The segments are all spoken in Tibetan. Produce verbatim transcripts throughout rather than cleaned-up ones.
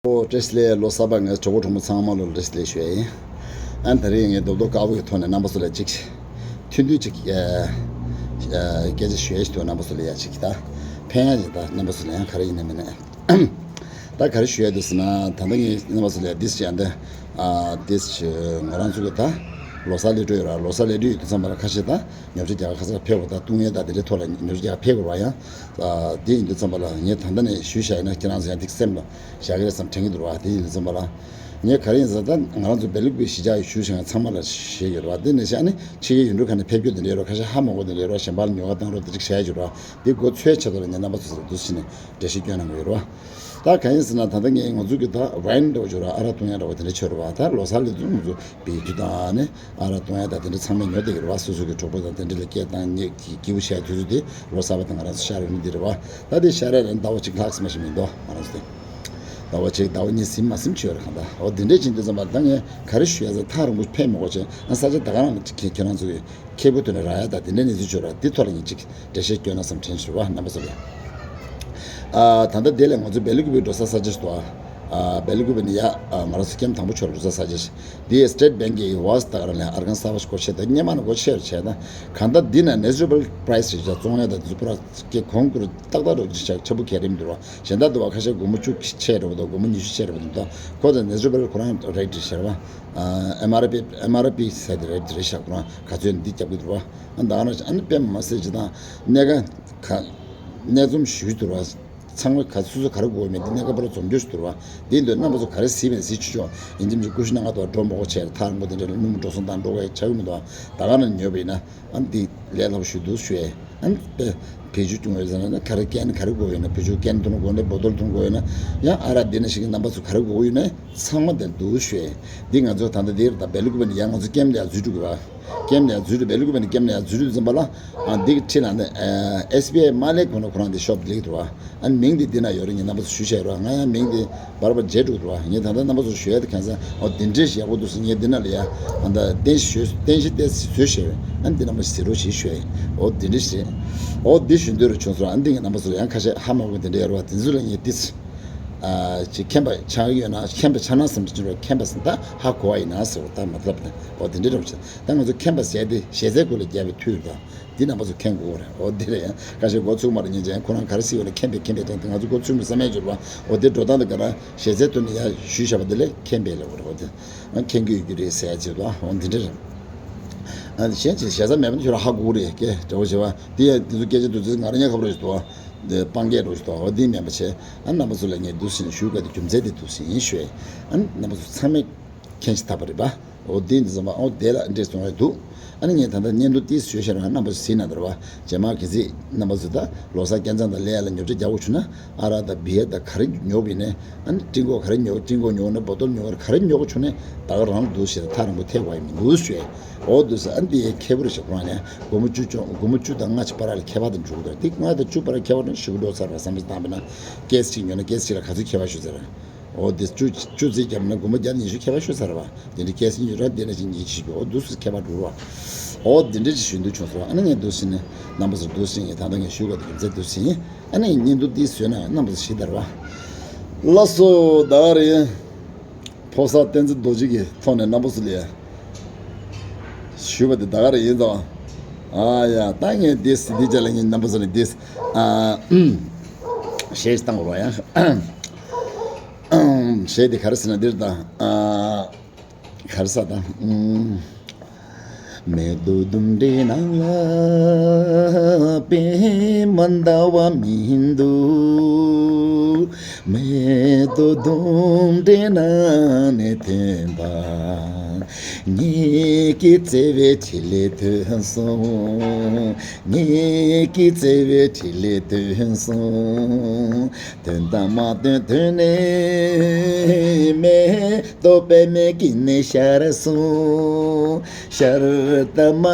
ཨོ་བཀྲ་ཤིས་བདེ་ལེགས། ལོ་གསར་པ་ངའི་གྲོགས་པོ་གྲོགས་མོ་ཚང་མ་ལ་བཀྲ་ཤིས་བདེ་ལེགས་ཞུ་ཡ་ཡིན། ཨ་ནི་དེ་རིང་ངས་རྡོག་རྡོག་དཀར་པོ་གི་ཐོག་ནས་རྣམ་པ་ཚོ་ལ་ཅིག་ཐུང་ཐུང་ཅིག་ཨ་ཨ་སྐད་ཆ་ཞུ་ཡ་ཞིག་འདུག་རྣམ་པ་ཚོ་ལ་ཡ་ཅིག་ད་ཕན་ཡ་ཅིག་ད་རྣམ་པ་ཚོ་ལ་ཡང་ག་རེ་ཡིན་ན་མིན་ན། ད་ག་རེ་ཞུ་ཡ་འདུག་ཟེར་ན། ད་ལྟ་ངས་རྣམ་པ་ཚོ་ལ་ཡ་འདི་ཞིག་ཡང་འདི་ཨ་འདི་ཞིག་ང་རང་ཚོ་གི་ད་ལོ་གསར་སླེབས་འགྲོ་ཡོད་ར། ལོ་གསར་སླེབས་འགྲོ་ཡོད་དུས་ཙམ་པ་ལ་ཁ་ཤས་ད་ཉོ་ཆ་རྒྱག་ག་ཁ་ཚ་ཕེབས་པ་ད་བཏུང་ཡས་ད་དེ་འདྲའི་ཐོག་ལ་ཉོ་ཆ་རྒྱག་ག་ཕེབས་དགོས་པ་ཡང་། ཨ་དེ་ཡིན་དུས་ཙམ་པ་ལ་ངས་ད་ལྟ་ནས་ཞུས་བཞག་ཡིན་ན་ཁྱེད་རང་ཚོ་ཡང་ཏིག་སེམས་ལ་བཞག་གི་རེད་བསམ་དྲན་གྱི་འདུག་ར། དེ་ཡིན་དུས་ཙམ་པ་ལ་ངས་ག་རེ་ཡིན་ཟེར་ན། ད་ང་རང་ཚོ་སྦེལ་ཀོབ་གཞིས་ཆགས་ཞུས་བཞག་ཡིན་ཚང་མ་ལ་ཞུས་ཡོད་ར། དེ་ནས་བཞག་ནས་ཕྱི་རྒྱལ་ཡུལ་གྲུ་ཁག་ནས་ཕེབས་རྒྱུ་དེ་འདྲ་ཡོད་ར། ཁ་ཤས་ཧ་མ་གོ་དེ་འདྲ་ཡོད་ར། གཞན་པ་ལ་ཉོ་ག་བཏང་རོགས་དེ་འདྲ་བྱས་ཡོད་ར། དེ་གོ་ཚོད་ཆེད་དུ་ལ་ངས་རྣམ་པ་ཚོ་ཚོར་འདུག་ཕྱིན་ནས་འགྲེལ་བཤད་སྐྱོན་གནང་གི་ཡོད་ར། ད་གང་ཡིན་ཟེར་ན། ད་ལྟ་ངས་ང་ཚོ་གི་ད་ཝའིན་འདྲ་བོ་ཅིག་ཡོད་ར། ཨ་རག་བཏུང་ཡ་འདྲ་བོ་དེ་འདྲ་ཅིག་ཡོད་ར་བ། ད་ལོ་གསར་སླེབས་དུས་ང་ཚོ་བེད་སྤྱོད་བཏང་ནས་ཨ་རག་བཏུང་ཡ་ད་དེ་འདྲ་ཚང་མས་ཉོ་བསྡད་ཀྱི་རེད་བ། སོ་སོ་གི་གྲོགས་པོ་དང་དེ་འདྲ་ལ་སྐད་བཏང་ནས་སྐྱིད་པོ་བྱས་དུས་ཚོད་དེ་ལོ་གསར་པ་དང་ང་རང་ཚོ་ཤར་ཡོང་ནི་འདི་རེད་བ། ད་དེ་ཤར་ཡ་ལ་ཟླ་བ་གཅིག་ལྷག་ཙམ་ཞིག་མི་འདུག་ང་རང་ཚོ་དེ་ཟླ་བ་གཅིག་ཟླ་བ་གཉིས་ཟིན་མ་ཟིན་ཆོད་རེད། གང་ལྟར་འོ་དེ་འདྲས་ཕྱིན་དུས་ཙམ་པ་ད་ངས་ག་རེ་ཞུ་ཡ་ཟེར། ཐག་རིང་པོ་ཕེབས་མི་དགོས་བྱས། ཨ་ས་ཆ་ད་ག་རང་ལ་ཁྱེད་ཁྱེད་རང་ཚོ་གི་ཁེ་པོ་ཐོན་ནས་རག་ཡ་ད་དེ་འདྲ་གནས་ཚུལ་བྱུང་ར། དེ་ཐོག་ལ་ངས་ཅིག་འགྲེལ་བཤད་སྐྱོན་ན་བསམ་དྲན་ཞུ་བ་རྣམ་པ་ཚོ་ལ། ཨ་ད་ལྟ་དེ་ལས་ང་ཚོ་སྦེལ་ཀོབ་འགྲོ་ས་ས་ཆ་ཞིག་འདུག་ཨ་སྦེལ་ཀོབ་ནས་ཡ་ཨ་ང་རང་ཚོ་ཀེམ་དང་པོ་ཕྱོགས་ལ་འགྲོ་ས་ས་ཆ་ཞིག་དེ་སི་ཊེཊ་བེང་གི་ཝེ་སི་ཊི་ད་ག་རང་ལ་ཨར་ཁན་སཱ་བ་ཞིག་སྒོ་ཕྱེ། ད་སྔོན་མ་ནས་སྒོ་ཕྱེ་རུ་བྱས་ན། གང་ལྟར་འདི་ན་ནེ་ཅུ་རལ་པ་རའི་སི་རེད་བྱ། བཙོང་ཡ་ད་དེ་ཚོ་པུ་ར་ཀེ་གོང་གུར་ཏག་ཏག་རུ་ཆ་ཆ་པོ་གལ་རིམ་འདུག་བ། གཞན་དག་འདུག་བ། ཁ་ཤས་སྒོར་མོ་བཅུ་ཆད་འགྲོ་གི་འདུག་སྒོར་མོ་ཉི་ཤུ་ཆད་འགྲོ་གི་འདུག་ད་ཁོ་ད་ནེ་ཅུ་རལ་པ་རའི་ཁོ་རང་རེད་ཤར་བ། ཨ་ཨེམ་ཨར་པི་ཨེམ་ཨར་པི་ཟེར་དེ་རེད་རེད་ཤག་ཁོ་རང་ག་ཚོད་འདི་རྒྱབ་གི་འདུག་བ། ཨ་ད་ང་རང་ཨ་ནི་དཔེ་མ་སྲིད་ཅིག་དང་གནས་ཀ་ག་གནས་འཛོམས་ཞུས་འདུག་བ། ཚང་མ་ག་སོ་སོ་ག་རེ་དགོས་མེད་འདི་གནས་ཀ་པར་འཛོམས་རྒྱུ་ཞིག་འདུག་བ། འདི་འདོད་རྣམ་པ་ཚོ་ག་རེ་གཟིགས་མེད་གཟིགས་ཆོག་ཆོག་ཡིན་འདི་མི་ཀུ་ཤུ་ནང་ང་དོ་འགྲོ་མོ་གོ་ཆེར་ཐག་རིང་པོ་དེ་འདྲ་ལ་སྣུམ་འགྲོ་སོང་དང་འགྲོ་ག་ཆགས་ཀྱི་མི་འདུག་བ། ད་ག་ནང་ཉོས་པ་ཡིན་ན། ཨ་འདི་ལས་སླ་པོ་ཞུ་འདུག་ཞུ་ཡས། ཨ་ནི་བེད་སྤྱོད་བྱུང་ཡོད་ཟེར་ན་ག་རེ་ཀན་ག་རེ་དགོས་ཡོད་ན། བེད་སྤྱོད་ཀན་འཐུང་དགོས་ན། བོ་ཏོལ་འཐུང་དགོས་ཡོད་ན། ཡང་ཨ་རག་འདི་ན་ཞིག་གི་རྣམ་པ་ཚོ་ག་རེ་དགོས་ཡོད་ན་ཚང་མ་དེར་འདུག་ཞུ་ཡས། འདི་ང་ཚོ་ད་ལྟ་འདིར་ད་སྦེལ་ཀོབ་ནས་ཡང་ང་ཚོ་ཀེམ་ལ་ཡང་འཛུལ་འགྲོ་དགོས་པ། ཀེམ་ལ་ཡང་འཛུལ་འགྲོ། སྦེལ་ཀོབ་ནས་ཀེམ་ལ་ཡང་འཛུལ་འགྲོ་ཙམ་པ་ལ། ཨ་འདི་གི་འཁྲིས་ལ་ནི་ཨེ་སི་བི་ཨའི་མ་ལེ་ཁོ་ན་ཁོ་རང་འདི་ཤོབ་ལེགས་འདུག་བ། ཨ་མིང་འདི་འདི་ན་ཡོད་རེད། ངས་རྣམ་པ་ཚོ་ཞུ་བྱས་རོགས། ང་ཡང་མིང་འདི་བར་བར་བརྗེད་འགྲོ་འདུག་བ། ངས་ད་ལྟ་རྣམ་པ་ཚོ་ཞུ་ཡ་དེ་གང་ཟེར། འོ་འདི་འདྲས་ཞིག་ཡག་པོ་འདུག་ཟེར། ངས་འདི་ན་ལ་ཡ་ཨ་ད་རྟེན་གཞི་ཞུས། རྟེན་གཞི་བལྟས་བཟོས་བྱས་པས། ཨ་འདི་རྣམ་པ་ཞིག་ཟེར་རོགས་ཞེས་ཞུ་ཡ་ཡིན། འོ་འདི་འདྲས་ཞིག་འོ་འདི་ཞུ་འདོད་རུ་བྱུང་སོང་། ཨ་འདི་ངས་རྣམ་པ་ཚོ་ལ་ཡང་ཁ་ཤས་ཧ་མ་གོ་འདི་འདྲས་ཡོད་རེད་བ། དེ་ཚོ་ལ་ངས་ཏིས་ཨ་ཅིག་མཁྱེན་པ་ཆགས་ཀྱི་ཡོད་ན། མཁྱེན་པ་ཆགས་ན་བསམ་གྱི་རོགས། མཁྱེན་པ་ཟེར་ད་ཧ་གོ་བ་ཡིན་ན་ཟེར་བ། ད་མ་ཐབས་ད་འོ་འདི་འདྲས་རེད་བ། ད་ང་ཚོ་མཁྱེན་པ་ཟེར་དེ་ཞེ་སའི་སྐོར་ལ་རྒྱབ་པའི་མཐུ་ཡོད་ད། འདི་རྣམ་པ་ཚོ་མཁྱེན་དགོས་རེད། འོ་འདི་རེད། ཡང་ཁ་ཤས་འགོ་ཚུགས་མ་རེད་ཉན་ཅན་ཁོ་རང་ག་རེ་ཟེར་ཡོད་ན་མཁྱེན་པས་མཁྱེན་པས་དྲན་ཏེ་ང་ཚོ་འགོ་ཚུགས་མི་བསམ་ཡས་འགྱུར་བ། འོ་དེ་འགྲོ་སྟངས་དེ་ག་རང་ཞེ་སའི་དོན་ནི་ཡང་ཞུས་བཞག་པ་དེ་ལས་མཁྱེན་པས་ལབ་དགོས་རེད། འོ་དེ་ང་མཁྱེན་གྱི་ཡོད་རྒྱུ་རེད་ཟེར་ཡ་བྱེད་དོ། འོ་འདི་འདྲ་རེད། ཨ་གཞན་ཅིག་ཞེ་ས་མེད་པ་ནི་ཁྱོད་རང་ཧ་གོ་གི་རེད། ཀྱེ་འདྲ་བོ་བྱེད་བ་འདི་ཡང་འདི་ཚོ་སྐད་ཆ་འདུག་ཚེ་ང་རང་ཉག་ཁབ་རེ་ཞིག་འདུག་བ། འདི་སྤང་སྐད་རེ་ཞིག་འདུག་འོ་འདི་མེད་པ་བྱས། ཨ་རྣམ་པ་ཚོ་ལ་ངས་འདུག་ཟིན་ཞུ་དགོས་དེ་རྒྱུ་མཚན་དེ་འདུག་ཟིན་ཞུ་ཡ། ཨ་རྣམ་པ་ཚོ་ཚང་མས་མཁྱེན་ཅི་ཐུབ་པ་རེད་པ། འོ་དེ་འདི་ཚོ་མ་འོ་དེ་ལ་འདྲེས་སོང་བས་འདུག་ཨ་ནི་ངས་ད་ལྟ་བརྙན་ཐུང་ཏིས་བཟོས་ཤར་བ་རྣམ་པ་ཚོ་གཟིགས་གནང་དོར་བ། རྗེས་མ་གལ་སྲིད་རྣམ་པ་ཚོ་ད་ལོ་གསར་སྐལ་བཟང་དང་སླེབས་ཡ་ལ་ཉོ་ཆ་རྒྱག་དགོས་བྱུང་ན། ཨ་རག་དང་བི་ཡར་དང་ག་རེ་ཉོ་དགོས་ཡིན་ནའི། ཨ་ནི་སྤྲིན་གོག་ག་རེ་ཉོ། སྤྲིན་གོག་ཉོ་ན་བོ་ཏོལ་ཉོ་ག་རེ་ཉོ་དགོས་བྱུང་ནའི་ད་ག་རང་འདུག་ཞེས་ཐག་རིང་པོ་ཐེག་པ་ཡིན་མི་འདུག་ཞུས། འོ་འདུག་ཟེར། ཨ་ནི་དེ་ཡའི་ཁེ་པོ་རེ་ཞིག་ཁོ་རང་ལ་སྒོར་མོ་བཅུ་བཅོ་སྒོར་མོ་བཅུ་དང་ལྔ་ཅིག་བར་ལ་ཁྱད་པར་དུ་འགྲོ་གི་འདུག་དེ་ལྔ་དང་བཅུ་བར་ཁྱད་པར་ནི་ཞེ་པོ་འགྲོ་ཚར་བ་བསམ་བློ་བཏང་བ་ན། ཀེས་གཅིག་ཉོས་ན་ཀེས་གཅིག་ལ་ག་ཚོད་ཁྱད་པར་ཞུ་ཟེར། འོ་དེ་བཅུ་བཅུ་ཙིག་བརྒྱབ་ན་སྒོར་མོ་བརྒྱ་ཉི་ཤུ་ཁྱད་པར་ཞུ་ཚར་བ། དེ་འདྲ་ཀེས་ཉོས་ར་དེ་འདྲ་ཞིག་ཉིས་ཤིག་འོ་འདུག་སེ་ཁྱད་པར་འགྲོ་བ། འོ་དེ་འདྲ་ཞིག་ཞུ་འདོད་བྱུང་སོང་། ཨ་ནི་ངས་འདུག་སེ་ནས་རྣམ་པ་ཚོར་འདུག་སེ་ངས་ད་ལྟ་ངས་ཞུ་དགོས་དེ་རྒྱུ་མཚན་འདུག་སེ་ཡིན། ཨ་ནི་བརྙན་ཐུང་འདི་བཟོས་ན་རྣམ་པ་ཚོ་ཞིག་དར་བ། ལགས་སོ་ད་ག་རེད། ཕོ་གསར་བསྟན་འཛིན་རྡོ་རྗེ་གི་ཐོག་ནས་རྣམ་པ་ཚོ་ལ་ཞུས་པ་དེ་ད་ག་རེ་ཡིན་ཙང་། ཨ་ཡ་ད་ངས་འདི་སི་འདི་ཅ་ལག་ངས་རྣམ་པ་ཚོ་ལ་འདི་ཨ་ཞེས་བཏང་དགོས་ར་ཡ། ཞེས་དེ་ག་རེ་ཟེར་ན་འདིར་དང་ཨ་ག་རེ་ཟ་དང་། མེ་ཏོག་ལྡུམ་རའི་ནང་ལ་པད་མ་ཟླ་བ་མི་འདུག་མེ་ཏོག་ལྡུམ་རའི་ནང་ནས་ཐོན་པ། ངེད་ཀྱི་བརྩེ་བའི་འཕྲིན་ལས་ཐོན་སོང་། ངེད་ཀྱི་བརྩེ་བའི་འཕྲིན་ལས་ཐོན་སོང་། ཐོན་དང་མ་ཐོན་ཐོན་ནས་མེ་ཏོག་པད་མའི་དཀྱིལ་ནས་ཤར་སོང་། ཤར་དང་མ་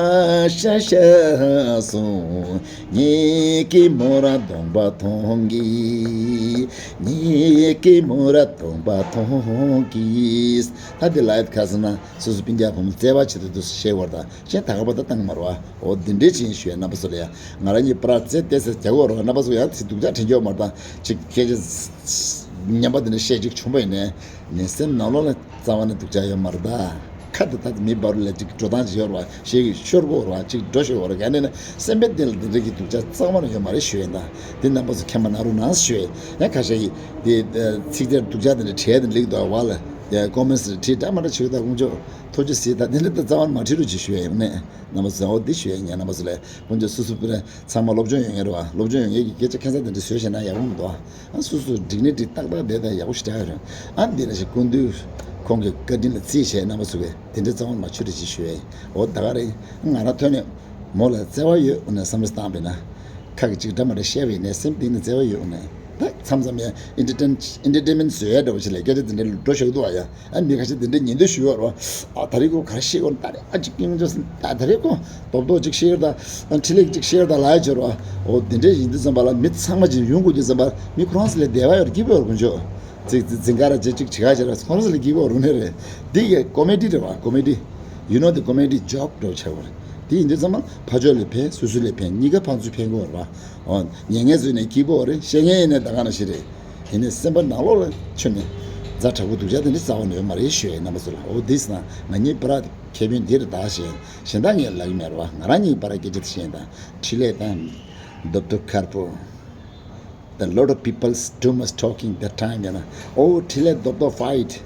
ཤར་ཤར་སོང་། ངེད་ཀྱི་མོ་རང་གདོང་པ་མཐོང་གི། ངེད་ཀྱི་མོ་རང་གདོང་པ་མཐོང་གི། ད་འདི་ལ་ཡ་ཁ་སང་ན་སོ་སོ་སྤུན་ཀྱག་བུ་མོ་བརྩེ་བ་ཆེད་དུ་འདུག་ཞེས་བར་དང་གཞན་ད་ག་པ་ད་བཏང་མ་རེད་བ། འོ་འདི་འདྲའི་ཆེན་ཞུ་ཡ་རྣམ་པ་ཚོ་ལ་ཡ་ང་རང་གཉིས་པར་རྩེ་ཏེ་ཟེར་རྒྱག་གོ་རེད་བ། རྣམ་པ་ཚོ་ཡང་ཚིག་སྡུག་ཅག་དྲན་རྒྱུ་མ་རེད་ད། ཅིག་སྐད་ཆ་ ངན་པ་དེ་འདྲ་བཤད་ཅིག་བྱུང་བ་ཡིན་ནའི་ནི་སེམས་ནང་ལོགས་ལ་རྩ་བ་ནས་སྡུག་ཅག་ཡོད་མ་རེད་ད། ཁ་དེ་ད་མི་འབར་ལ་ཅིག་འགྲོ་སྟངས་ཅིག་ཡོད་རེད་བ། ཞེ་གི་ཤོར་གོ་རེད་བ། ཅིག་འགྲོ་ཤོར་གོ་རེད། ག་ནས་ན་སེམས་པའི་གཏིང་ལ་དེ་འདྲ་གི་སྡུག་ཅག་རྩ་བ་ནས་ཡོད་མ་རེད་ཞུ་ཡིན་ད། དེ་རྣམ་པ་ཚོ་མཁྱེན་པ་གནང་རོགས་གནང་ཞུ་ཡིན། ཡང་ཁ་ཤས་ཀྱིས་དེ་ཚིག་དེར་སྡུག་ཅག་དེ་འདྲ་བྲིས་དེ་ལེགས་འདུག་བ་ལ་ཀོ་མེན་སི་རེ་བྲིས་འདྲ་མ་འདྲ་བྱེད་ཀྱི་ད་དཀོན་མཆོག་ཐུགས་རྗེ་གཟིགས། ད་དེ་འདྲ་ད་རྩ་བ་ནས་མ་བྲིས་རོགས་ཅིག་ཞུ་ཡིན་ནས། རྣམ་པ་ཚོ་འོ་འདི་ཞུ་ཡ་ཡིན། རྣམ་པ་ཚོ་ལ་དཀོན་མཆོག་སོ་སོ་པུ་ར་ཚང་མ་སློབ་སྦྱོང་ཡོད་ངེས་རེད་བ། སློབ་སྦྱོང་ཡོད་ངེས་ཀྱི་སྐད་ཆ་ཁ་སང་དེ་འདྲ་བཟོས་བྱས་ན་ཡག་པོ་མི་འདུག་ཨ། སོ་སོ་འགྲིག་ནས་འགྲིག་ཏག་ཏག་བསྡད་ད་ཡག་པོ་ཞེ་དྲག་ཡོད་རེད། ཨ་འདི་འདྲ་ཞིག་སྐུ་མདུན་ཁོང་གི་བཀའ་དྲིན་ལ་བརྩིས་བྱས་རྣམ་པ་ཚོ་གིས་དེ་འདྲ་རྩ་བ་ནས་མ་བྱེད་རོགས་ཅིག་ཞུ་ཡ་ཡིན། འོ་ད་ག་རེད། ང་རང་ཐོན་ནས་མོ་ལ་བརྩེ་བ་ཡོད་ནས་བསམ་བློ་བཏང་བས་ན། ཁ་གི་ཅིག་འདྲ་མ་འདྲ་བཤད་པ་ཡིན་ནའི་སེམས་གཏིང་ནས་བརྩེ་བ་ཡོད་ནས། ད་མཚམས་མཚམས་ཡང་ཨེན་ཊར་ཊེན་ཨེན་ཊར་ཊེན་མེན་ཊི་བཟོ་ཡ་འདྲ་བོ་ཞིག་ལ་སྐད་ཆ་དེ་འདྲ་འགྲོ་ཤོར་འདུག་བ་ཡ། ཨ་མི་ཁ་ཤས་དེ་འདྲ་ཉན་འདོད་ཞུ་ཡོད་རེད་བ། ཨ་ད་རེས་ཁོ་ག་རེ་བཤད་ཡོད་ད་རེད། ཨ་ཅིག་ཀིང་ཇོ་སི་ད་ད་རེས་ཁོ་རྡོག་རྡོག་ཅིག་བཤད་ཡོད་ད། ཨ་འཕྲིན་ལས་ཅིག་བཤད་ཡོད་ད་ལབ་ཡ་བྱོས་རེད་བ། འོ་དེ་འདྲ་ཡིན་དུས་ཙམ་པ་ལ་མི་ཚང་མ་ཅིག་ཡོང་དགོས་དུས་ཙམ་པ་ལ་མི་ཁོ་རང་ཚོ་ལ་བདེ་བ་ཡོད་རེད། སྐྱིད་པོ་ཡོད་རེད་དཀོན་མཆོག་ཅིག་ཅིག་འཛིན་ག་ར་བྱེད་ཅིག་བྱེད་ག་བྱེད་ར་ཁོ་རང་ཚོ་ལ་སྐྱིད་པོ་རུ་ནས་རེད། འདི་གའི་ཀོ་མེ་ཌི་རེད་བ། ཀོ་མེ་ཌི། You know the comedy joke འགྲོ་བྱ་བ་རེད། དེ་ཡིན་དུས་ཙམ་པ་ཕར་ཕྱོགས་ལ་ཕན་སོ་སོ་ལ་ཕན་གཉིས་ཀ་ཕན་ཚུན་ཕན་གོ་རེད་བ། འོ་ཉན་མཁན་ཚོ་ནས་སྐྱིད་པོ་རེད། བཤད་མཁན་ཡིན་ནས་ད་ག་ནང་བཞིན་རེད། ཡིན་ནས་སེམས་པ་ནང་ལོགས་ལ་ཆུ་ནས་ཛ་དྲག་པོ་སྡུག་ཅག་དེ་འདྲ་རྩ་བ་ནས་ཡོད་མ་རེད་ཞུ་ཡ་ཡིན། རྣམ་པ་ཚོ་ལ་འོ་དེས་ན་ང་གཉིས་བར་ཁེ་ཕན་འདི་རེད་ད་ཞེས་གཞན་དག་ངས་ལབ་ཀྱི་མེད་རེད་བ། ང་རང་གཉིས་བར་སྐད་ཆ་དེ་བཤད་ཡིན་ད། འཕྲིན་ལས་དང་རྡོབ་རྡོབ་མཁར་པོ། The lot of people too much talking that time, you know. Oh, འཕྲིན་ལས་རྡོབ་རྡོབ་fight.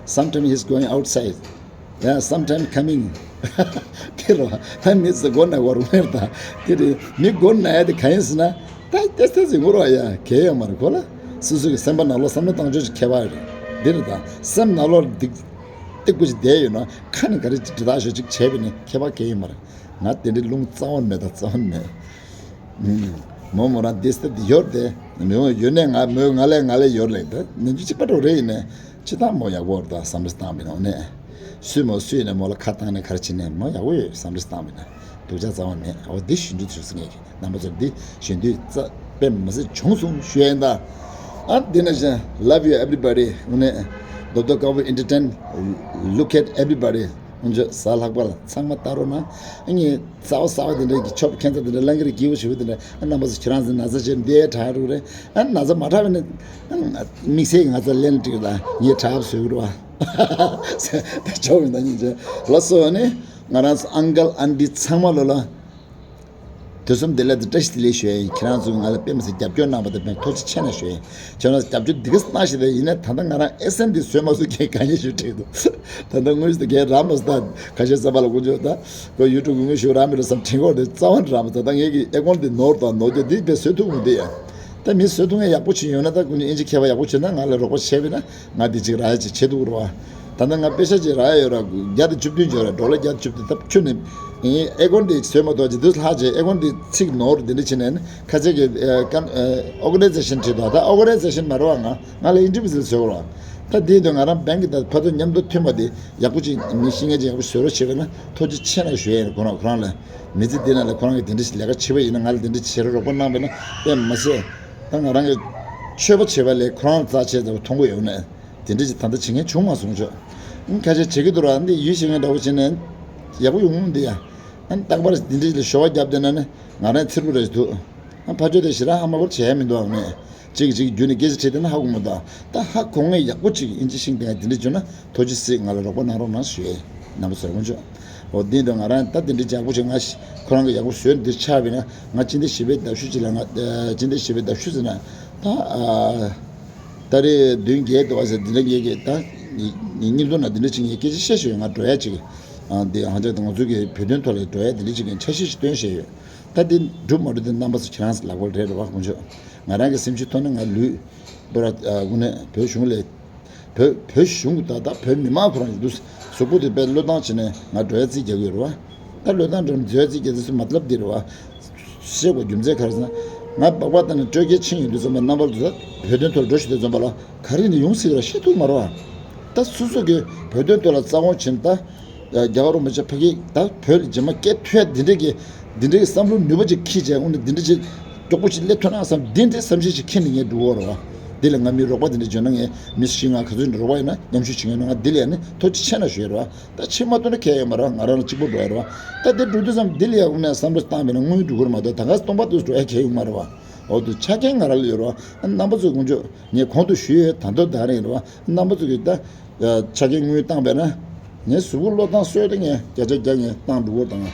Sometimes he's going outside. Yeah, sometimes coming. དེ་རོ། ད་མི་ཚོ་མགོ་ན་བོར་མེར་ད། དེ་རེད། མི་མགོ་ན་ཡ་དེ་ག་ཡིན་ཟེར་ན། ད་ཏེ་ཏེ་ཟིག་ངུ་རོ་ཡ་གལ་ཡོད་མ་རེད་ཁོ་ལ། སོ་སོ་གི་སེམས་པ་ནང་ལོགས་བསམ་བློ་བཏང་ཕྱོགས་ཀྱི་ཁྱད་པར་རེད། འདི་རེད་ད། སེམས་ནང་ལོགས་སྡིག་སྡིག་པོ་ཞིག་བསྡད་ཡོད་ན་ཁ་ནས་ག་རེ་འདྲི་དག་ཤོད་ཅིག་བྱས་པས་ནི་ཁྱད་པར་གལ་ཡོད་མ་རེད། ང་དེ་འདྲའི་རླུང་རྩ་བ་ནས་མེད་ད་རྩ་བ་ནས་མེད། མོ་མོ་རང་དེ་སྟབས་དེ་ཡོར་དེ། མོ་ཡོད་ནས་ང་མོས་ང་ལས་ང་ལས་ཡོར་ལས་དེ་ནམ་རྒྱུན་གཅིག་པ་འགྲོ་རེ་ཡིན་ནས་ཅི་ཐང་མོ་ཡག་པོ་རེད་ད་བསམ་བློ་བཏང་མི་ནོ་ནས། སུས་མོ་སུས་ནས་མོ་ལ་ཁ་བཏང་ནས་ག་རེ་བྱེད་ནས་མོ་ཡག་པོ་ཡོད་བསམ་བློ་བཏང་མི་ན་སྡུག་ཅག་རྩ་བ་མེད། འོ་འདི་ཞུ་འདུག་ཞུ་སྲིད་ངེས་ཀྱི་རྣམ་པ་ཚོར་འདི་ཞུ་འདུག་རྩ་དཔེ་མི་སྲིད་བྱུང་སོང་ཞུ་ཡ་ཡིན་ད། ཨ་འདི་ན་བཞིན་love you everybody འོ་ནས་རྡོབ་རྡོབ་དཀར་པོ་entertain look at everybody འོ་འཇོ་གཟའ་ལྷག་པ་ལ་ཚང་མ་ལྟ་རོགས་གནང་། ཨ་ངས་གསར་པ་གསར་པ་དེ་འདྲ་གི་ཆོབ་ཁྱད་མཚར་དེ་འདྲ་ལང་ཀི་རི་སྐྱིད་པོ་ཞེ་པོ་དེ་འདྲ་ཨ་རྣམ་པ་ཚོ་ཁྱེད་རང་ཚོ་ན་ཚ་ཆེ་འདི་དྲག་རུ་རེད། ཨ་ན་ཚ་མ་དྲག་པ་ནི་དམིགས་བསལ་གྱི་ང་ཚོ་ལན་འགྲིག་ལ་ངས་དྲག་པ་བཟོས་རུ་བ། ད་ཆོབ་མི་འདང་ཉིན་ཆེ་ལ་སོ་ནི་ང་རང་ཚོ་ཨང་ཀལ་ཨན་ཏི་ཚང་མ་ལོ་ལ། དུས་གསུམ་བདེ་ལེགས་དང་བཀྲ་ཤིས་བདེ་ལེགས་ཞུ་ཡ་ཡིན། ཁྱེད་རང་ཚོས་ང་ལ་དཔེ་མི་སྲིད་རྒྱབ་སྐྱོར་གནང་བ་དང་དཔེ་ཐུགས་རྗེ་ཆེ་གནང་ཞུ་ཡ་ཡིན། ཁྱེད་རང་ཚོ་རྒྱབ་སྐྱོར་འདི་ག་གནང་ཞིག་དང་ཡིན་ན་ད་ལྟ་ང་རང་ཨེ་སེན་འདི་བཟོས་མ་བཟོས་ཁྱེད་གང་ཡིན་ཞུ་དྲན་འདུག་ད་ལྟ་དངོས་གཞི་དེ་གས་རག་མ་སོང་། ད་ཁ་ཤས་བསམ་པ་ལ་དཀོན་མཆོག་ད་ཁོ་ཡུ་ཊུབ་གི་དངོས་གཞི་རག་མི་རེད་བསམ་དྲན་གོ་དེ་རྩ་བ་ནས་རག་མ་སོང་། ད་ངས་ཀྱི་ཨེ་ཀོན་འདི་ནོར་དང་ནོར་རྒྱུ་འདི་དཔེ་བཟོས་ཐུབ་མི་འདུག་ཡ། ད་མི་བཟོས་ཐུབ་མཁན་ཡག་པོ་ཅིག་ཡོད་ན་ད་ཀུན་ཨིན་ཇི་མཁས་པ་ཡག་པོ་བྱུང་ན་ང་ལ་རོགས་པ་བྱས་པས་ན་ང་འདི་ཅིག་རག་ཡ་ཅིག་བྱེད་ཐུབ་རོགས། ད་ལྟ་ང་པེ་ཤ་ཅིག་རག་ཡ་ཡོད་ར་བརྒྱ་དང་བཅུ་བདུན་ཅིག་ཡོད་ར་ཌོ་ལར་བརྒྱ་དང་བཅུ་བདུན། ད་ཁྱོད་ནི་ཨེ་ཀོན་འདི་བཟོས་མ་གཏོགས་ཅི་འདུག་ལྷག་ཅིག་ཨེ་ཀོན་འདི་ཚིག་ནོར་འདི་འདྲ་བྱས་ནས་ནི་ཁ་ཆེ་གི་ཨོ་ག་ནའི་ཛེ་ཤན་བྲིས་འདུག་ད་ཨོ་ག་ནའི་ཛེ་ཤན་མ་རེད་བ། ང་ང་ལ་ཨིན་ཌི་བི་ཇུ་ཨལ་བཟོས་རོགས། ད་འདི་དུས་ང་རང་བེང་གི་ད་ཕ་ཚོ་མཉམ་དུ་མཐུན་པ་འདི་ཡག་པོ་ཅིག་མི་ཤེས་མཁན་ཅིག་ཡག་པོ་བཟོས་རོགས་བྱས་པས་ན་ཐུགས་རྗེ་ཆེ་གནང་ཞུ་ཡ་ཡིན། ཁོ་རང་ཁོ་རང་ལ་མི་ཚེ་འདི་ནང་ལ་ཁོ་རང་གི་དེ་འདྲ་ཞིག་ལས་ཀ་བྱེད་པ་ཡིན་ན་ང་ལ་དེ་འདྲ་བྱེད་རོགས་པ་གནང་བས་ན་དཔེ་མ་སྲིད། ད་ང་རང་གི་ཆོས་པ་བྱེད་པ་ལས་ཁོ་རང་རྩ་ཆེ་ཙམ་མཐོང་གི་ཡོད་ན་དེ་འདྲ་ཞིག་ད་ལྟ་བྱེད་མཁན་བྱུང་མ་སོང་ཆོག་ཁ་ཤས་བྱེད་ཀྱི་འདུག་ར་འདི་ཡུལ་ཤེས་མཁན་འདྲ་བོ་བྱས་ནས་ཡག་པོ་ཡོང་གི་འདུག་ཡ། ཨ་ནི་རྟག་པར་འདི་འདྲ་ཞིག་ལ་ཞོ་བ་བརྒྱབ་བསྡད་ན་ནི་ང་རང་ཚེར་པོ་རེད་འདུག་ཨ་ཕ་ཆོས་དེ་ཞེ་དྲག་ཧ་མ་གོ་བྱས་མི་འདུག་ཨ་ནི། གཅིག་གིས་གཅིག་རྒྱུད་ནས་སྐད་ཆ་དྲིས་བསྡད་ན་ཧ་གོ་མི་འདུག་ད་ཧ་གོ་མཁན་ཡག་པོ་གཅིག་ཨིན་ཇི་ཤེས་མཁན་དེ་འདྲ་བྱུང་ན་ཐུགས་རྗེ་གཟིགས་ང་ལ་རོགས་པ་གནང་རོགས་གནང་ཞུ་ཡས་རྣམ་པ་ཚོར་དཀོན་མཆོག་འོ་འདི་འདྲ་ང་རང་ད་དེ་འདྲ་ཡག་པོ་ཞིག་ང་ཁོ་རང་གི་ཡག་པོ་བཟོས་འདི་ཆགས་པས་ན་ང་སྤྱི་ཟླ་བཞི་པའི་ཟླ་བཞི་ཅིག་ལ་ང་སྤྱི་ཟླ་བཞི་པའི་ཟླ་བཞི་ཟེར་ན་ད་ད་རེས་བདུན་བརྒྱད་འདུག་བ་ཟེར་འདི་འདྲ་ངས་ཀྱི་ད་ཉིན་ཐོ་ན་འདི་འདྲ་ཅིག་ངས་སྐད་ཆ་བཤད་ཞུ་ཡས་ང་འགྲོ་ཡ་ཅིག་འདི་ཧང་ཅག་ད་ང་ཚོ་གི་བོད་དོན་ཐོག་ལ་འགྲོ་ཡ་འདི་འདྲ་ཅིག་གི་འཆར་གཞི་ཞིག་བཏོན་བཞག་ཡོད། ད་འདི་འགྲུབ་མ་འགྲུབ་དེ་རྣམ་པ་ཚོ་ཁྱེད་རང་ཚོ་ལག་པར་རེད་རེད་བ་དཀོན་མཆོག་ང་རང་གི་སེམས་ཤུགས་ཐོག་ནས་ང་ལུས་པོ་ར་དངོས་གནས་བོད་གཞུང་ལས་བོད་བོད་གཞུང་གི་ད་ལྟ་བོད་མི་མང་ཁོ་རང་ཡིན་དུས་གཟུགས་པོ་དེ་དཔེ་བློས་བཏང་བྱས་ནས་ང་འགྲོ་ཡ་རྩིས་རྒྱག་གི་ཡོད་རེད་བ། ད་བློས་བཏང་འགྲོ་འཛོལ་རྩིས་རྒྱག་དུས་སུ་མ་ལབ་འདི་རེད་བ། བཤད་དགོས་རྒྱུ་མཚན་ག་རེ་ཟེར་ན། ང་སྦག་སྦག་བཏང་ནས་སྤྲོད་སྐྱེལ་ཕྱིན་ཡོང་དུས་ཙམ་པ་རྣམ་པ་ཚོ་བོད་དོན་ཐོག་འགྲོ་ཤི་དུས་ཙམ་པ་ལ་ག་རེ་ནས་ཡོང་སྲིད་ར་བཤད་ཐུབ་མ་རེད་བ། ད་སོ་སོ་གི་བོད་དོན་ཐོག་ལ་རྩ་དབང་བྱས་ནས་ད། རྒྱ་གར་རིན་པོ་ཆེ་ཕ་གི་ད་བོད་ལ་རྗེས་མ་སྐད་ཐོས་འདི་འདྲའི་གི་འདི་འདྲའི་གི་བསམ་བློ་ནུས་པ་ཅིག་འཁྱེར་བྱས་འོ་ན་འདི་འདྲ་ཅིག་མགྱོགས་པོ་ཅིག་སླེབས་ཐུབ་ན་བསམ་འདི་འདྲའི་བསམ་གཞིག་ཅིག་འཁྱེར་ནས་ངས་འགྲོ་གི་རེད་བ། འདི་ལ་ང་མི་རོགས་པ་འདི་འདྲ་བྱུང་ན་ངས་མི་བཞི་ལྔ་ག་ཚོད་འདྲ་རོགས་པ་ཡིན་ན་མཉམ་ཞུགས་བྱེད་མཁན་ང་འདི་ལ་ཡང་ནི་ཐུགས་རྗེ་ཆེ་གནང་ཞུ་ཡ་རེད་བ། ད་ཕྱི་མ་ཐོན་ན་ཁྱད་ཡོད་མ་རེད་བ། ང་རང་ལ་གཅིག་པོ་འགྲོ་ཡ་རེད་བ། ད་འདི་འགྲོ་དུས་ཙམ་འདི་ལ་ཡང་འོ་ན་བསམ་བློ་བཏང་བས་ན་དངུལ་འགྲོ་གི་རེད་མ་གཏོགས་ད་ག་སྟོང་པ་དུ་འགྲོ་ཡ་ཁྱད་ཡོད་མ་རེད་བ། འོ་དུ་ཆ་རྐྱེན་ང་རང་ལ་ཡོད་རེད་བ། རྣམ་པ་ཚོ་དཀོན་མཆོག་ངས་གོང་དུ་ཞུས་ཡོད། ད་དུང་ད་རེད་རེད་བ། རྣམ་པ་ཚོ་གིས་ད་ཆ་རྐྱེན་དངུལ་བཏང་པས་ན། ངས་གཟུགས་པོ་བློས་བཏང་སྲོལ་དེ་ངས་བརྒྱ་ཆ་བརྒྱ་ངས་བཏང་འགྲོ་གི་ཡོད། ད་ང་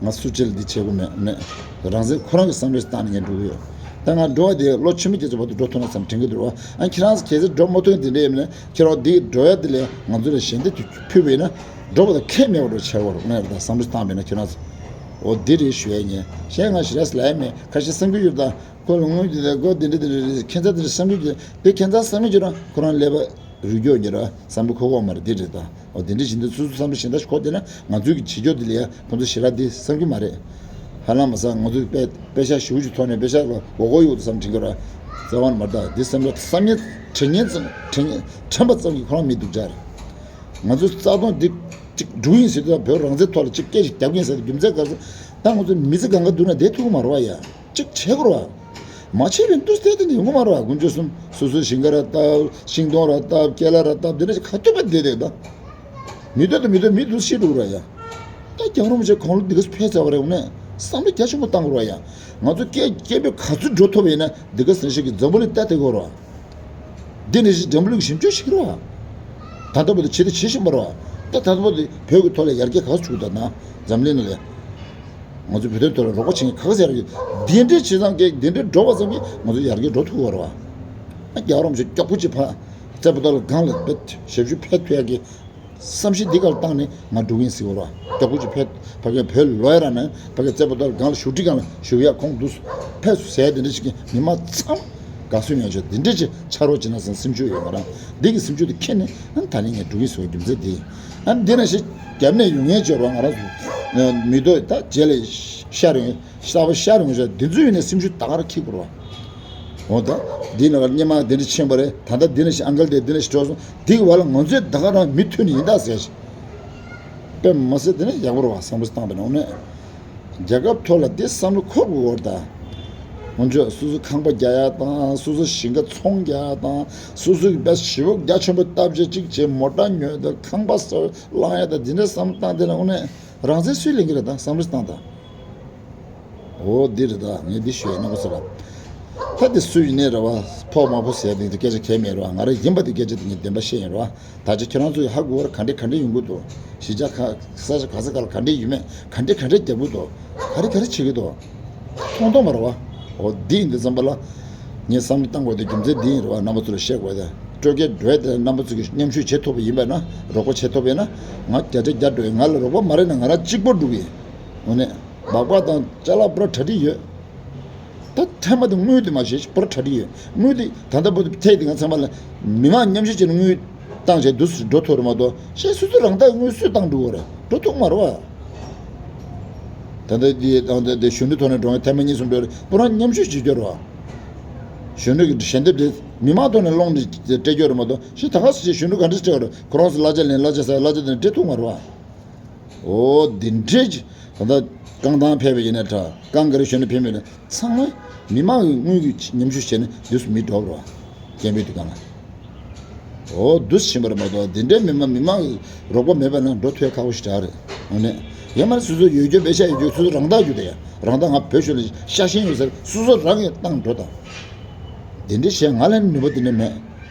ང་སུ་གཅིག་ལ་འདི་བྱེད་དགོས་མེད་མེད། རང་བཙན་ཁོ་རང་གི་བསམ་བློ་བཏང་ནས་ངས་འགྲོ་གི་ཡོད། ད་ང་འགྲོ་བ་དེ་ལོ་ཆུང་མི་སྐྱེས་ཚོ་བར་དུ་འགྲོ་ཐུབ་ན་བསམ་དྲན་གི་འདུག་བ། ཨ་ཁྱེད་རང་ཚོ་གལ་སྲིད་འགྲོ་མ་ཐུབ་དེ་འདྲ་ཡིན་ན། ཁྱེད་རང་འདི་འགྲོ་ཡ་དེ་ལས་ང་ཚོ་ལ་ཞལ་འདེབས་དེ་ཕུལ་བ་ཡིན་ན། འགྲོ་བ་དང་ཁྱད་མེད་པ་འགྲོ་བྱེད་དགོས་རེད། ངས་ད་བསམ་བློ་བཏང་བ་ཡིན་ན་ཁྱེད་རང་ཚོ། འོ་འདི་རེད་ཞུ་ཡ་ཡིན། གཞན་ང་ཞེ་དྲག་ལབ་ཡ་མེད། ཁ་ཤས་བསམ་གྱི་ཡོད་ད། ཁོ་ལ་དངུལ་འདི་དང་ཁོ་འདི་འདྲ་འདི་འདྲ་རེད། ཁྱད་མཚར་འདི་འདྲ་བསམ་གྱི་ཡོད། དེ་ཁྱད་མཚར་བསམ་གྱི་ཡོད་ར། ཁོ་རང་ཀླད་པ་རུལ་སྐྱོ་ཉེ་ར་བསམ་པ་ཁོ་ཁོག་མ་རེད། འདི་རེད་ད། འོ་དེ་འདྲ་བཞིན་དུ་སོ་སོ་བསམ་བློ་གཞན་དག་ཞིག་འཁོར་བསྡད་ན། ང་ཚོའི་གི་བྱེད་སྐྱོར་འདི་ལ་ཡ་ཁོང་ཚོ་ཞེ་དྲག་འདི་བསམ་གྱི་མ་རེད། ཧ་ལམ་མ་བསམ། ང་ཚོའི་དཔེ་དཔེ་ཆ་ཞེ་པོ་ཅིག་ཐོག་ནས་དཔེ་ཆ་ལ་འོ་གོ་ཡོད་དུ་བསམ་དྲན་གྱི་ར། རྩ་བ་ནས་མ་རེད་ད། འདི་བསམ་བློ་བསམ་ངན་དྲན་ངན་ཙམ་དྲན་ངན་དྲན་པ་ཙམ་གྱིས་ཁོ་རང་མི་སྡུག་ཅག་རེད། ང་ཚོ་རྩ་དོན་འདི་གཅིག་སྒྲུབ་ཡིན་ཟེར་དུས། བོད་རང་བཙན་ཐོག་ལ་གཅིག་སྐད་ཅིག་རྒྱབ་ཀྱིན་ཟེར་དུས། རྒྱུ་མཚན་ག་ཚོད། ད་ང་ཚོ་མི་ཚེ་གང་ག་སྡུག་ན་བསྡད་ཐུབ་ཀྱི་མ་རེད་བ་ཡ། གཅིག་བྱེད་དགོས་རེད་བ། མ་བྱས་པའི་དུས་ཚོད་དེ་ནི་ཡོང་གི་མ་རེད་བ། དཀོན་མཆོག་གསུམ། སོ་སོའི་ཞིང་ཁ་ར་བཏབ། ཤིང་སྡོང་ར་བཏབ། ཀེ་ལ་ར་བཏབ། དེ་འདྲ་ཞིག་ག་ཐུབ་པ་བསྡད་བསྡད་ད། མི་འདོད་དང་མི་འདོད་མི་འདུག་ཤི་འགྲོ་གི་རེད་ཡ། ད་རྒྱལ་བ་རིན་པོ་ཆེ་དགུང་ལོ་འདི་ག་ཕེབས་ཚར་བ་རེད། འོ་ནས་བསམ་བློ་རྒྱ་ཆེན་པོ་བཏང་དགོས་རེད་ཡ། ང་ཚོ་སྐད་སྐད་འབོད་ག་ཚོད་འགྲོ་ཐུབ་པ་ཡིན་ན། འདི་ག་ཟེར་ཞིག་གི་འཛམ་བུ་གླིང་ལྟ་བསྡད་དགོས་རེད་བ། འདི་ནི་ཞིག་འཛམ་བུ་གླིང་ཞིབ་འཇུག་བྱེད་ཀྱི་རེད་བ། ད་ལྟ་བར་དུ་བྱེད་དང་བྱེད་བཞིན་པ་རེད་བ། ད་ད་ལྟ་བར་དུ་བོད་ཀྱི་ཐོག་ལ་ཡར་རྒྱས་ག་ཚོད་བྱུང་ད་ན། འཛམ་གླིང་ནང་ལ་ང་ཚོ་བོད་དོན་ཐོག་ལ་རོགས་པ་བྱེད་མཁན་ག་ཚོད་ཡར་རྒྱས། འདི་འདྲའི་བྱེད་སྟངས་ཀྱིས། འདི་འདྲའི་འགྲོ་བ་ཙམ་གྱིས་ང་ཚོ་ཡར་རྒྱས་འགྲོ་ཐུབ་ཀྱི་རེད་བ། ཨ། རྒྱལ་བ་རིན་པོ་ཆེ་མགྱོགས་པོ་ཅིག་ཕར་རྩེ་པོ་ཏ་ལ་སྒང་ལ་བེད་ཞབས་ཞུ་ཕེབས་ཐུབ་ཡག་གི་བསམ་གཞིག་འདི་གར་བཏང་ནས་ང་འགྲོ་གི་ཡིན་ཟེར་བ་རེད་བ། མགྱོགས་པོ་ཅིག་ཕེབས། ཕ་གི་བོད་ལོག་ཡ་ར་ན་ཕ་གི་རྩེ་པོ་ཏ་ལ་སྒང་ལ་བཞུགས་ཁྲི་སྒང་ལ་བཞུགས་ཡ་ཁོང་འདུག་ཕེབས་སུ་ཟེར། དེ་འདྲ་ཞིག་གིས་མི་མང་ཚང་དགའ་བསུ་ཡོང་ཆོག། དེ་འདྲ་ཅིག་ཕྱག་རོགས་བྱེད་ན་བསམ་སེམས་ཤུགས་ཡོད། ང་རང་འདི་གི་སེམས་ཤུགས་དེ་ཁྱེར་ནས། ཨ། ད་ནི་ངས་འགྲོ་གི་ཡིན་ཟེར་བའི་རྒྱུ་མཚན་དེ་ཡིན། ཨ། འདི་ན་ཞིག་རྒྱབ་ནས་ཡོང་མཁན་ཅིག་ཡོད་རེད་བ། ང་རང་ཚོ་མི་ཐོག་ད་རྗེས་ལ་ཤར་ཡོང་། གསར་པ་ཤར་ཡོང་ཆོག། འདི་ཚོ་ཡིན་ནའི་སེམས་ཤུགས་ད་ག་རང་འཁྱེར་དགོས་རེད་བ། འོ་ད། འདི་ནང་ལ་སྔོན་མ་འདི་འདྲ་ཕྱིན་པ་རེད། ད་ལྟ་འདི་ནང་བཞིན་ཨང་ཀལ་དེ་འདི་ནང་བཞིན་འགྲོ་སོང་། འདི་གི་བར་ལ་ང་ཚོས་ད་ག་རང་མུ་མཐུད་ནས་ཡིན་ད་ཟེར་ཞིག། དཔེ་མ་སྲིད་དེ་ནི་ཡག་པོ་རེད་བ། བསམ་བློ་བཏང་པ་ཡིན་ན། འོ་ན་རྒྱལ་ཁབ་ཐོག་ལ་འདི་བསམ་བློ་འཁོར་དགོས་རེད་ད། ང་ཚོས་སོ་སོ་ཁང་པ་རྒྱག་ཡ་དང་། སོ་སོ་ཞིང་ཁ་ཚོང་རྒྱག་ཡ་དང་། སོ་སོ་གི་དཔེ་ཞེ་པོ་རྒྱ་ཆེན་པོ་བཏབ་བྱས་གཅིག་བྱས། མོ་ཊ་ཉོ་ཡ་དང་། ཁང་པ་གསར་བླངས་ཡ་དང་། འདི་འདྲ་བསམ་བློ་བཏང་དེ་ན། འོ་ན་རང་བཙན་སུས་ལེན་གི་རེད་ད། བསམ་བློ་བཏང་ད། འོ་འདི་རེད་ད། ངས་འདི་ཞུ་ཡ་རྣམ་པ་ཚོ་ལ། ད་འདི་སུ་ཡིན་ནའི་རེད་བ། ཕོག་མ་ཕོག་ཟེར་དེ་སྐད་ཆ་གང་ཡང་མེད་རེད་བ། ང་རང་ཡིན་པ་དེ་སྐད་ཆ་དེ་ངས་བདེན་པ་བཤད་ཡིན་རེད་བ། ད་ཆ་ཁྱེད་རང་ཚོ་ཡི་ཧ་གོ་བར་ག་འདྲས་ག་འདྲས་ཡོང་གི་འདུག། གཞིས་ཆགས་ཁག་ས་ཆ་ག་ས་ག་ལ་ག་འདྲས་ཡོད་མེད། ག་འདྲས་ག་འདྲས་རྒྱབ་གི་འདུག། ག་རེ་ག་རེ་བྱེད་ཀྱི་འདུག། མཐོང་མཐོང་མ་རེད་བ། འོ་འདི་ཡིན་དུས་ཙམ་པ་ལ། ངས་བསམ་བློ་བཏང་དགོས་དེ་རྒྱུ་མཚན་འདི་ཡིན་རེད་བ། རྣམ་པ་ཚོ་ལ་བཤད་དགོས་དེ། སྤྲོ་སྐྱིད་འགྲོ་ཡ་དེ་རྣམ་པ་ཚོ་གིས་མཉམ་ཞུགས་བྱེད་ཐུབ་པ་ཡིན་པ་ན། རོགས་པ་བྱེད་ཐུབ་པ་ཡིན་ན། ང་བརྒྱ་ཆ་བརྒྱ་འགྲོ་ཡིན། ང་ལ་རོགས་པ་མ་རེད་ན་ང་རང་གཅིག་པོ་འགྲོ་གི་ཡིན། འོ་ནས། སྦག་སྦག་དང་ཅ་ལག་པུ་ར་གྲ་སྒྲིག་ཡོད། ད་ཐེངས་མ་དེ་དངུལ་དེ་མ་གཞི་པུ་ར་གྲ་སྒྲིག་ཡོད། དངུལ་དེ་ད་ལྟ་བར་དུ་ཐད་དེ་ང་ཚང་མ་ལ་མི་མང་མཉམ་ཞུགས་བྱས་ནས་དངུལ་བཏང་བྱས་འདུག་སེ་འགྲོ་ཐུབ་རེད་མ་གཏོགས། གཞན་སོ་སོ་རང་ཐག་དངུལ་སུས་བཏང་འགྲོ་གི་རེད། འགྲོ་ཐུབ་མ་རེད་བ། ད་ལྟ་དེ་ད་ལྟ་དེ་གཞོན་ནུ་ཐོག་ནས་འགྲོ་མཁན་ཐེངས་མ་གཉིས་གསུམ་འགྲོ་རེད། པུ་ར་མཉམ་ཞུགས་བྱེད་རྒྱུ་རེད་བ། གཞོན་ནུ་གི་ཞལ་འདེབས་དེ་མི་མང་ཐོག་ནས་སློང་ནས་སྤྲད་རྒྱུ་རེད་མ་གཏོགས། གཞན་ད་ག་སེ་བྱས་གཞོན་ནུ་ག་འདྲ་སྤྲད་པ་རེད། ཁོ་རང་ཚོ་གླ་ཆ་ལེན། གླ་ཆ་ཟ། གླ་ཆ་དེ་ནས་སྤྲད་ཐུབ་མ་རེད་བ། འོ་འདི་འདྲས་ཀྱི། ད་ལྟ་རྐང་ཐང་ཕེབས་པ་ཡིན་ན་འདྲ། རྐང་ག་རེ་ཞོན་ནས་ཕེབས་མིན་ལ་ཚང་མ་མི་མང་གི་དངུལ་གྱི་མཉམ་ཞུགས་བྱས་ནས་འདུག་སེ་མི་འགྲོ་བ་རེད་བ། སྐད་འབོད་དེ་གང་ལ། འོ་འདུག་སེ་ཕྱིན་པ་རེད་མ་གཏོགས། འདི་འདྲའི་མི་མང་མི་མང་གི་རོགས་པ་མེད་པ་ན་འགྲོ་ཐུབ་ཁག་པོ་ཞིག་རེད། འོ་ནས་ཡང་མ་རེད། སོ་སོ་ཡོད་རྒྱུ་པེ་ཤ་ཡོད་རྒྱུ་སོ་སོ་རང་ཐག་རྒྱུ་དེ་ཡ། རང་ཐག་ང་བོད་གཞུང་ལ་ཤ་ཞེན་ཡོད་ཟེར་སོ་སོ་རང་གིས་བཏང་འགྲོ་དང་། འདི་འདྲས་བྱས་ང་ལ་ནུས་པ་འདི་འདྲས་མེད།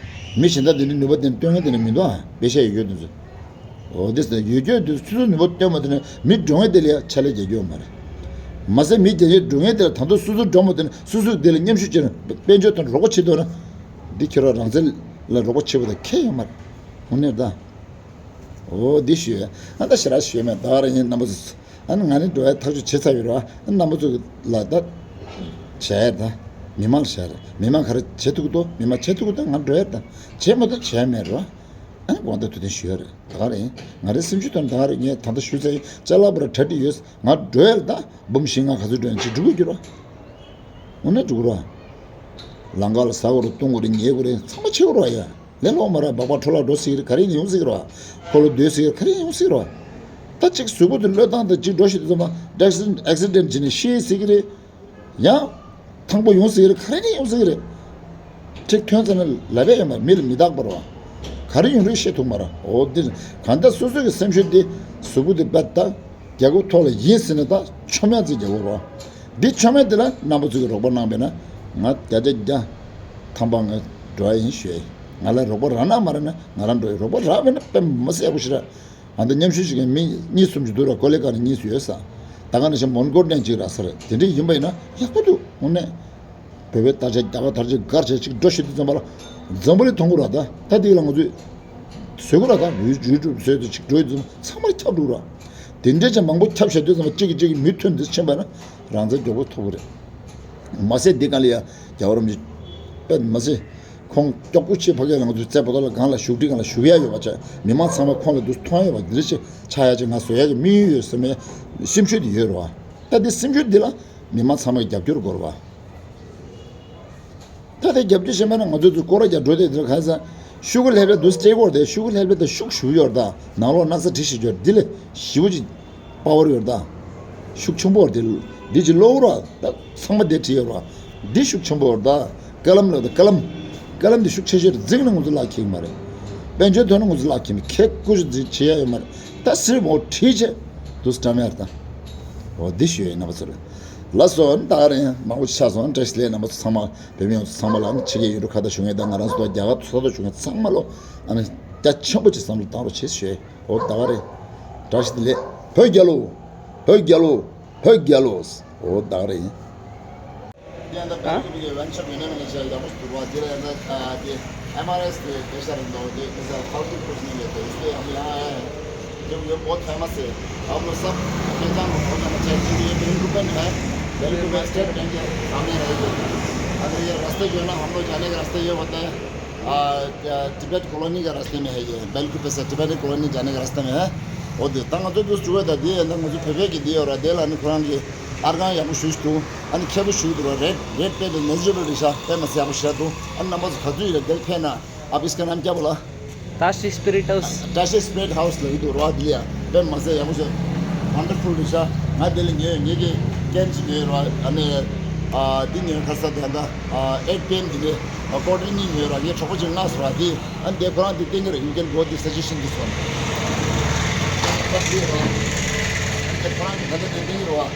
མི་གཞན་དག་འདི་འདྲས་ནུས་པ་འདི་འདྲས་སྟོན་མཁན་འདི་འདྲས་མི་འདུག་ཨ། པེ་ཤ་ཡོད་རྒྱུ་འདི་ཚོ། འོ་དེ་ཟེར་ཡོད་རྒྱུ་དེ་སོ་སོ་ནུས་པ་བཏོན་པ་དེ་ནི་མི་འགྲོ་མཁན་དེ་ལ་ཡ་ཕྱག་ལས་རྒྱག་རྒྱུ་ཡོད་མ་རེད། མ་ཟད་མི་དེ་ནི་འགྲོ་མཁན་དེ་ལ་ད་དུང་སོ་སོ་འགྲོ་མ་དེ་ནི་སོ་སོ་དེ་ལ་མཉམ་ཞུགས་བྱས་ནས་དཔལ་འབྱོར་དང་རོགས་པ་བྱེད་འདུག་ན། འདི་ཁྱེད་རང་རང་བཙན་ལ་རོགས་པ་བྱེད་པ་དང་ཁྱད་ཡོད་མ་རེད། དངོས་གནས་ད། འོ་འདི་ཞུས། ཨ་ད་ཞེ་དྲག་ཞུས་མེད། ད་ག་རང་ཡིན་རྣམ་པ་ཚོ། ཨ་ནི་ང་ནི་འགྲོ་ཡ་ཐག་གཅོད་བྱས་ཚར་ཡོད་རེད་བ། ཨ་རྣམ་པ་ཚོ་ལ་ད། བྱས་ད། མི་མང་ལ་བྱས་རེད། མི་མང་ག་རེ་བྱེད་ཐུབ་ཀྱི་འདུག། མི་མང་བྱེད་ཐུབ་ཀྱི་འདུག། ང་འགྲོ་ཡ་ད། བྱེད་མ་ཐུབ་བྱས་མེད་རེད་བ། ཨ་ནི་དགོངས་དག་ཐུགས་བདེན་ཞུ་ཡ་རེད། ད་ག་རེད། ང་རའི་སེམས་ཤུགས་དོན་ད་ག་རེད། ངས་ད་ལྟ་ཞུས་ཚར་ཡིན། ཅ་ལག་པུ་ར་གྲ་སྒྲིག་ཡོད། ང་འགྲོ་ཡ་རེད་ད། འབུམ་བཞི་ལྔ་ག་ཚོད་འགྲོ་ཡིན་ཅིག་འགྲོ་གི་ཡོད་རེད་བ། འོ་ན་འགྲོ་གི་རེད་བ། ལམ་ཁ་ལ་ཟ་དགོས་རེད། བཏུང་དགོས་རེད། ཉལ་དགོས་རེད། ཚང་མ་བྱེད་དགོས་རེད་བ་ཡ། ལས་སླ་པོ་མ་རེད། སྦག་སྦག་འཕྲོ་བརླག་འགྲོ་སྲིད་ཀྱི་རེད། ག་རེ་ཡིན་ན་ཡོང་སྲིད་ཀྱི་རེད་བ། འཁོར་ལོ་སྡོད་སྲིད་ཀྱི་རེད། ག་རེ་ཡིན་ན་ཡོང་སྲིད་ཀྱི་རེད་བ། ད་གཅིག་གཟུགས་པོ་དེ་བློས་བཏང་དང་གཅིག་འགྲོ་ཤེས་དུས་ཙམ་པ་ཨེག་སི་ཌེན་ཊི་བྱས་ནས་ཤི་སྲིད་ཀྱི་རེད། ཡང་། ཐང་པོ་ཡོང་སྲིད་ཀྱི་རེད། ག་རེ་ནས་ཡོང་སྲིད་ཀྱི་རེད། འཁྲིག་ཐོན་ཚར་ན་ལབ་ཡ་ཡོད་མ་རེད། མི་ལ་མི་རྟག་པ་རེད་བ། ག་རེ་ཡོང་རེད་ཤེས་ཐུབ་མ་རེད། འོ་འདིར་གང་ལྟར་སོ་སོ་གི་སེམས་ཤུགས་དེ་གཟུགས་པོ་དེ་རྦད་དེ་རྒྱལ་ཁབ་ཐོག་ལ་ཡིན་ཟེར་ན་ད་ཆོ་མེད་ཙིག་རྒྱལ་ཁབ་རེད་བ། འདི་ཆོ་མེད་དེ་ལ་རྣམ་པ་ཚོ་གི་རོགས་པ་གནང་པས་ན་ང་བརྒྱ་ཆ་བརྒྱ་ཐམ་པ་ང་འགྲོ་ཡ་ཡིན་ཞུ་ཡ་ཡིན། ང་ལ་རོགས་པ་རག་ན་མ་རག་ན་ང་རང་འགྲོ་ཡ། རོགས་པ་རག་པས་ན་དཔེ་མ་སྲིད་ཡག་པོ་ཞིག་རེད། ཨ་ད་མཉམ་ཞུགས་བྱེད་མཁན་མི་གཉིས་གསུམ་ཅིག་འདུག་ར། ཀོ་ལེ་ག་ནས་གཉིས་སུ་ཡོད་ས། ད་ག་ནང་བཞིན་མོན་གྷོ་ནས་གཅིག་རག་ས་རེད། དེ་འདྲ་ཡིན་པ་ཡིན་ན་ཡག་པོ་འདུག་དངོས་གནས། བོད་པའི་དར་ཆ་རྒྱ་གར་དར་ཆ་གར་བྱས་ཅིག་འགྲོ་ཤི་དུས་ཙམ་པ་ལ་འཛམ་བུ་གླིང་མཐོང་གི་ར། ད་ད་དེ་ལ་ང་ཚོས་བཟོས་གི་ར། ད་ཡུ་ཡུ་ཊུབ་བཟོས་དུས་ཅིག་འགྲོ་ཡི་ཙམ་ཚང་མ་ཁྱབ་འགྲོ་ར། དེ་འདྲས་ཅིག་མང་པོ་ཁྱབ་བྱས་དུས་ཙམ་པ་གཅིག་གིས་གཅིག་གི་མིག་མཐོན་དུ་ཕྱིན་པ་ན་རང་བཙན་མགྱོགས་པོ་ཐོབ་གི་རེད། མ་ཟད་འདི་ག་ལ་ཡ་རྒྱལ་བ་རིན་པོ་ཆེ་དཔེ་མ་ཟད། ཁོང་སྐྱོ་པོ་ཆེ་ཕ་གིར་ང་ཚོའི་རྩེ་པོ་ཏ་ལ་སྒང་ལ་བཞུགས་ཁྲི་སྒང་ལ་བཞུགས་ཡ་ཡོད་པ་བྱས། མི་མང་ཚང་མ་ཁོང་ལ་འདུག་མཐོང་ཡ་ཡོད་པ། འདི་འདྲ་ཆེ་ཆགས་ཡ་ཅིག་ང་བཟོ་ཡ་གི་དམིགས་ཡུལ་ཡོད་ཟེར་མའི་སེམས་ཤུགས་དེ་ཡོད་རེད་བ། ད་དེ་སེམས་ཤུགས་འདི་ལ་མི་མང་ཚང་མས་རྒྱབ་སྐྱོར་དགོས་རེད་བ། ད་དེ་རྒྱབ་སྐྱོར་བྱས་མེད་ན་ང་ཚོ་འདུག་སྐོར་ར་རྒྱག་འགྲོ་དེ་འདིར་གང་ཟེར། ཤུ་གུ་ལྷེབ་ལྷེབ་འདུག་སྤྲད་དགོས་རེད་དེ། ཤུ་གུ་ལྷེབ་ལྷེབ་དེ་ཤུགས་ཞུགས་ཡོད་རེད་ད། ནང་ལོགས་སྣག་ཚ་དྲི་ཞིག་ཡོད་རེད། འདི་ལས་ཞི་བོ་ཅིག་པ་ཝར་ཡོད་རེད་ད། ཤུགས་ཆེན་པོ་རེད་དེ། འདི་ཅིག་གློག་ར་ད་ཚང་མ་དེ་བྲིས་ཡོད་རེད། འདི་ཤུགས་ཆེན་པོ་རེད་ད། ཀ་ལམ་ལབ་ད་ཀ་ལམ། ཀ་ལམ་འདི་ཤུགས་ཆེ་ཤོས་རེད། འཛིང་ན་ང་ཚོ་ལག་ཁེག་མ་རེད། དཔལ་འབྱོར་ཐོན་ན་ང་ཚོ་ལག་ཁེག་མ་རེད། ཁེག་ཀུ་ཞིག་འཛིང་བྱེད་ཡ་ཡོད་མ་རེད། ད་སིར་མོ་བྲིས་བྱས་འདུག་སེ་འགྲམ་ཡར་ད། འོ་འདི་ཞུ་ཡ་ཡིན་རྣམ་པ་ཚོ་རེད། ལགས་སོ། ད་ག་རེད། མང་པོ་ཆགས་སོང་། བཀྲ་ཤིས་བདེ་ལེགས་རྣམ་པ་ཚོ་ཚང་མ། བོད་མི་ཡོངས་ཚང་མ་ལ་ནི་ཕྱི་རྒྱལ་ཡུལ་གྲུ་ཁག་ཏུ་བཞུགས་མཁན་དང་ང་རང་ཚོ་རྒྱ་གར་ས་ཐོག་བཞུགས་མཁན་ཚང་མ་ལོ་ཨ་ནི་རྒྱ་ཆེན་པོ་ཅིག་བསམ་བློ་བཏང་རོགས་བྱེད་ཞུ། འོ་ད་ག་རེད། བཀྲ་ཤིས་བདེ་ལེགས། བོད་རྒྱལ་ལོ། བོད་རྒྱལ་ལོ། བོད་རྒྱལ་ལོ། འོ་ད་ག་རེད། ये अंदर हाँ? बेलकुल भी वेंचर मैंने मैंने चल जाऊँ टूर वाला दिला अंदर ये एमआरएस के कैसा रहता हो ये कैसा फालतू कुछ नहीं लेते इसलिए हम यहाँ आए हैं। जो ये बहुत फेमस है। आप लोग सब पहचान होना चाहिए क्योंकि ये बेलकुल में है। बेलकुल में स्टेट बैंक के सामने रहेगी। अगर ये रास्ते जो है ना हम लोग जाने का रास्ता ये होता है। आ, क्या, तिब्बत कॉलोनी का रास्ते में है ये। बेलकुल पे से तिब्बत कॉलोनी जाने का रास्ते में है। और देता हूँ तो दोस्त हुआ था दिए अंदर मुझे फेंके की दिए और दिल आने खुरान की आरगान या कुछ तू अन खेबु शुरू रेड रेड पे नजर रिशा पे मसिया कुछ तू अन नंबर खतु ये दिल पे ना। आप इसका नाम क्या बोला? Tashi spirit house. Tashi spirit house लगी तो रवा दिया। पे मसे या कुछ वंडरफुल रिशा। मैं दिल ये ये के कैंच ये रवा अने दिन ये खसा ध्यान दा एट पीएम दिन क्वार्टर नहीं ये रवा ये छोको जिंगा सुरा दी। अन दे खुरान दी टिंगर you can go this suggestion this one. बस ये रवा। दे खुरान दी खतरे दी टिंगर रवा।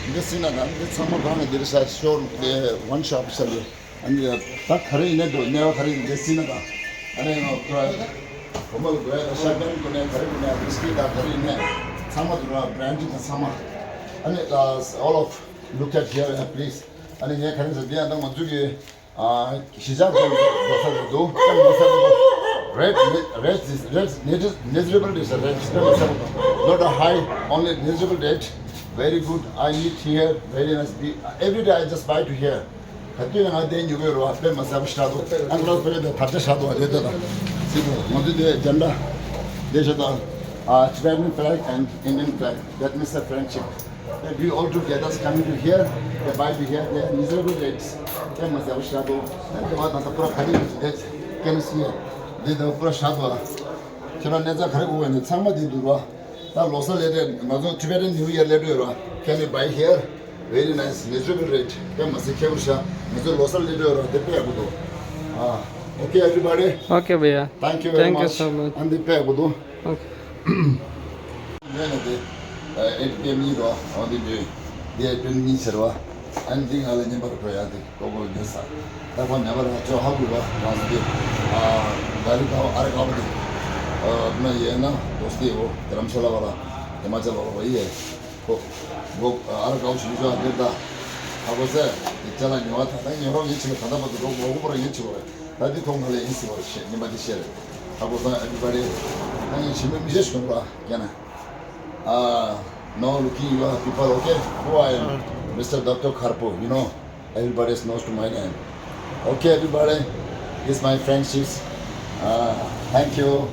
दे सीना दा दे सामो खुरान दी रिशा शोर दे वन शॉप चलिए। अनि ད་ག་རེ་ཡིན་ནའི་འདུག་གནས་བབ་ག་རེ་ཡིན་ནའི་སྲིད་ན་དང་ཨ་ནི་ང་ཁོ་ར་བུ་མོ་དགོས་ཡ་དང་ཤ་ཀན་དགོས་ནའི་ག་རེ་དགོས་ནའི་བྷི་སི་ཀིཊ་དང་ག་རེ་ཡིན་ནའི་ཚང་མ་འདུག་ར། བྷི་རེན་ཌི་དང་ཚང་མ། ཨ་ནི་all of look at here and please. ཨ་ནི་ངས་ག་རེ་ཟེར་འདི་ཡང་ད་ང་ཚོ་གི་གཞིས་ཆགས་ཁོངས་འགྲོ་ས་རེད་འདུག་ད་ང་ཚོ་red red red negligible dish red not a high, only negligible dish. Very good. I eat here. Very nice. Every day I just buy to here. ད་དུས་ང་དེ་ཉོ་གི་རོ་བ་དཔེ་མ་ཟ་བ་ཤ་དོ། ཨང་ལོ་དཔེ་དེ་ཐབས་ཆ་ཤ་དོ་རེད་དེ་དང་། སི་ཏུ་ང་ཚོ་དེ་ཇན་ཌ་དེ་ཤ་དང་། Tibetan flag and Indian flag. That means a friendship. That we all together coming to here, they buy to here, they are miserable rates. དཔེ་མ་ཟ་བ་ཤ་དོ། དེ་བ་དང་ད་པུ་ར་ག་རེ་ཡོད་དེ་ཀན་སི་དེ་དང་པུ་ར་ཤ་དོ། ཁྱེད་རང་གནས་ཚང་ག་རེ་དགོས་ཡོད་ནི་ཚང་མ་དེ་འདུག་རོ། ད་ལོ་གསར་སླེབས་དུས་ང་ཚོ་Tibetan New Year སླེབས་དུས་རོ། Can you buy here? Very nice, negligible rate. དཔེ་མ་ཟད་ཁེ་བུ་ཤ། ང་ཚོ་ལོ་གསར་སླེབས་དུས་རོ་དེ་དཔེ་ཡག་པོ་འདུག་ཨ། Okay, everybody. Okay, भैया. Thank you very Thank you much. So much. And དེ་དཔེ་ཡག་པོ་འདུག Okay. ངས་ནི་དེ་ཨེ་ཊི་པི་ཨེམ་ཡིན་རོ། འོ་དེ་འདྲ་དེ་ཨེ་ཊི་པི་ཨེམ་ཡིན་ཟེར་བ། ཨ་ནི་དེ་ང་ལ་ཉན་པར་གོ་ཡ་དེ། ལྟོ་གོས་ཉོས་ས། ད་ཁོ་ཉ་པ་རང་ཅོ་ཧ་གུ་ར་རང་སི་ཏེ། ཨ་ག་རི་ག་བ་ཨ་ར་ག་བ་དེ། ཨ་ན་ཡེ་ན་དོ་སྟེ་འོ་དྷ་རམ་ཤ་ལ་བ་ལ་ཧི་མ་ཅལ་བ་ལ་བ་ཡེ། ཁོ་གོ་ཨ་ར་ག་བ་ཞུ་ཞུ་ཨ་དེ་ད། ཧ་གོ་ས། དེ་ཅ་ལ་ཉོ་བ་ད་ད་ཉོ་རོགས་ཡིན་ཆི་ལ་ད་ད་བ་དུ་རོགས་མོ་གོ་པ་ར་ཡིན་ཆི་བ་རེད། ད་དེ་ཁོ་ང་ལ་ཡིན་སི་བ་རེད་ཤེ་ཉི་མ་དེ་ཤེ་རེད། ཧ་གོ་ས་everybody། ད་ངས་ཞི་མི་མི་ཤེས་ཤོད་ར་ཀྱ་ན། Uh, now looking you are people, okay? Who I am? Mister Doctor Kharpo, you know, everybody knows to my name. Okay, everybody, this my friendships. Uh, thank you.